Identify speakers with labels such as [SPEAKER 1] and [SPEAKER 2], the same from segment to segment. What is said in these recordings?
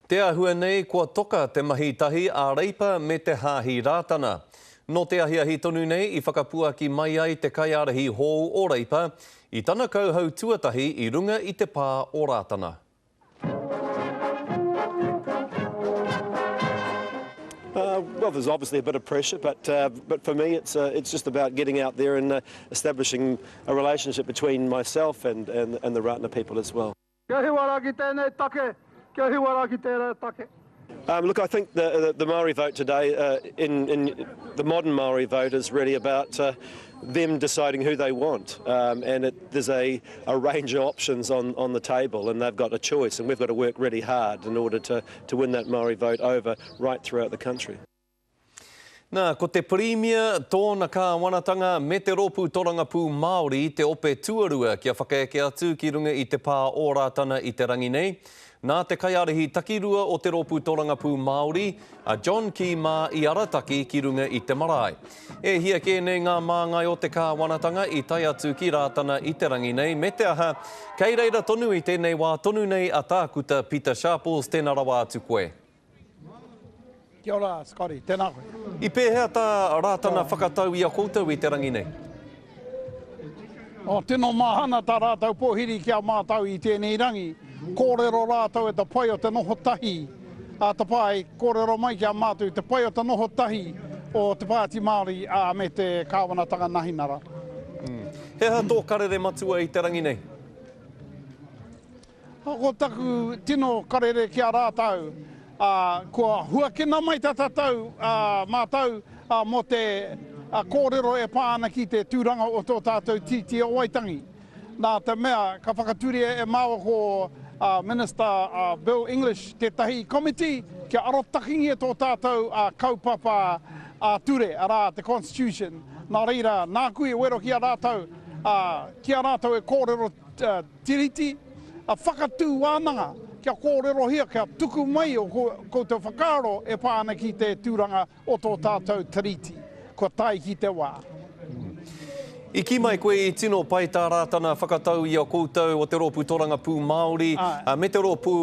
[SPEAKER 1] Te āhua nei kua toka te mahi tahi a Reipa me te Hāhi Rātana. Nō te ahiahi tonu nei i whakapuaki mai ai te kaiārahi hou o Reipa i tana kauhau tuatahi i runga i te pā o Rātana.
[SPEAKER 2] Well, there's obviously a bit of pressure, but, uh, but for me it's, uh, it's just about getting out there and uh, establishing a relationship between myself and, and, and the Rātana people as well.
[SPEAKER 3] Kia hiwa rā ki tēnei take, kia hiwa rā ki tērā take.
[SPEAKER 2] Um, look, I think the, the, the Maori vote today, uh, in, in the modern Maori vote, is really about uh, them deciding who they want. Um, and it, there's a, a range of options on, on the table, and they've got a choice, and we've got to work really hard in order to, to win that Maori vote over right throughout the country.
[SPEAKER 1] Nā, ko te Pirimia, tōna kāwanatanga me te Rōpū Torangapū Māori te ope tuarua kia whakaeke atu ki runga i te pā o Rātana i te rangi nei. Nā te kaiārahi takirua o te Rōpū Torangapū Māori, a John Key mā i arataki ki runga i te marae. E hia kē nei ngā māngai o te kāwanatanga i tae atu ki Rātana i te rangi nei, me te aha, kei reira tonu i tēnei wā tonu nei a Tākuta Pita Sharples, tēnā rawa atu koe.
[SPEAKER 3] Kia ora, Scotty. Tēnā koe.
[SPEAKER 1] I pēhea tā Rātana whakatau i a koutou i te rangi nei?
[SPEAKER 3] Oh, tino mahana tā rātou pōhiri ki a mātou i tēnei rangi. Kōrero rātou e te pai o te noho tahi a te pae, kōrero mai ki a mātou i te pai o te noho tahi o te Pāti Māori ā, me te Kāwanatanga Nahinara.
[SPEAKER 1] He aha tō karere matua i te rangi nei?
[SPEAKER 3] Ko taku tino karere ki a rātou, ā, kua huakina mai tā tātou, ā, mātou, ā, mō te kōrero e pā ana ki te tūranga o tō tātou Tiriti o Waitangi. Nā te mea, ka whakatūria e māua ko Minister Bill English tētahi komiti kia arotakingia tō tātou kaupapa ā-ture, arā, te Constitution. Nā reira, nāku i wero ki a rātou, ā, ki a rātou e kōrero Tiriti, a whakatū wānanga, kia kōrerohia, kia tuku mai o koutou whakaaro e pā ana ki te tūranga o tō tātou Tiriti. Kua tae ki te wā.
[SPEAKER 1] I kī mai koe i tino pai tā Rātana whakatau i a koutou o te Rōpū Torangapū Māori me te Rōpū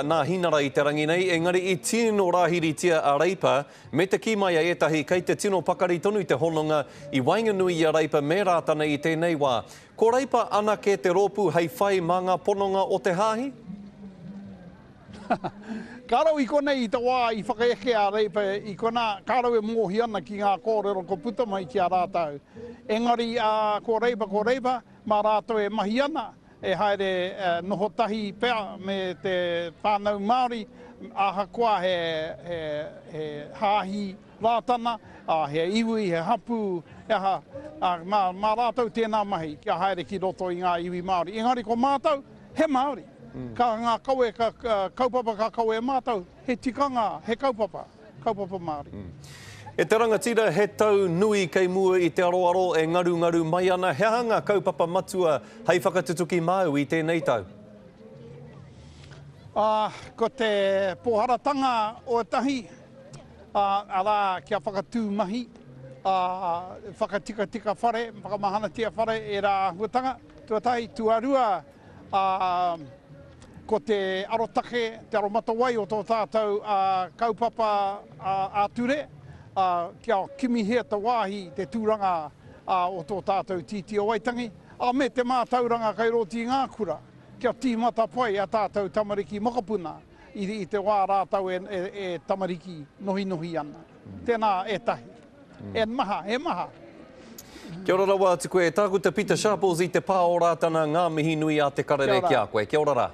[SPEAKER 1] Nāhinara i te rangi nei, engari i tino rāhiritia a Reipa me te kī mai a ētahi kei te tino pakari tonu te hononga i waenganui i a Reipa me Rātana i tēnei wā. Ko Reipa anake te rōpū hei whai mā ngā pononga o te hāhi?
[SPEAKER 3] Ka rau i konei i te wā i whakaeke a Reipa i konā, ka rau e mōhio ana ki ngā kōrero kua puta mai ki a rātou. Engari ko Reipa, ko Reipa, mā rātou e mahi ana, e haere noho tahi pea me te whānau Māori, ahakoa he, he, he hāhi Rātana, ā, he iwi, he hapū, he aha, ā, mā, mā rātou tēnā mahi kia haere ki roto i ngā iwi Māori. Engari ko mātou, he Māori. Ka ngā kawe, ka, kaupapa ka kawe e mātou, he tikanga, he kaupapa, kaupapa Māori.
[SPEAKER 1] E te rangatira, he tau nui kei mua i te aroaro e ngarungaru mai ana. He aha ngā kaupapa matua hei whakatutuki māu i tēnei tau?
[SPEAKER 3] Ā, ko te pōharatanga o ētahi, ā, arā, kia whakatū mahi, ā, whakatikatika whare, whakamahanatia whare, ērā āhuatanga, tuatahi, tuarua, ā, ko te arotake, te aromatawai o tō tātou kaupapa ā-ture, ā, kia kimihia te wāhi, te tūranga o tō tātou Tīti o Waitangi, ā, me te mātauranga kei roto i ngā kura, kia tīmata pai ā tātou tamariki mokopuna. I te wā rātou e tamariki nohinohi ana. Tēnā ētahi. E maha, he maha.
[SPEAKER 1] Kia ora rawa atu koe. Tākuta Pita Sharples i te pā o Rātana, ngā mihi nui a te karere ki a koe. Kia ora rā.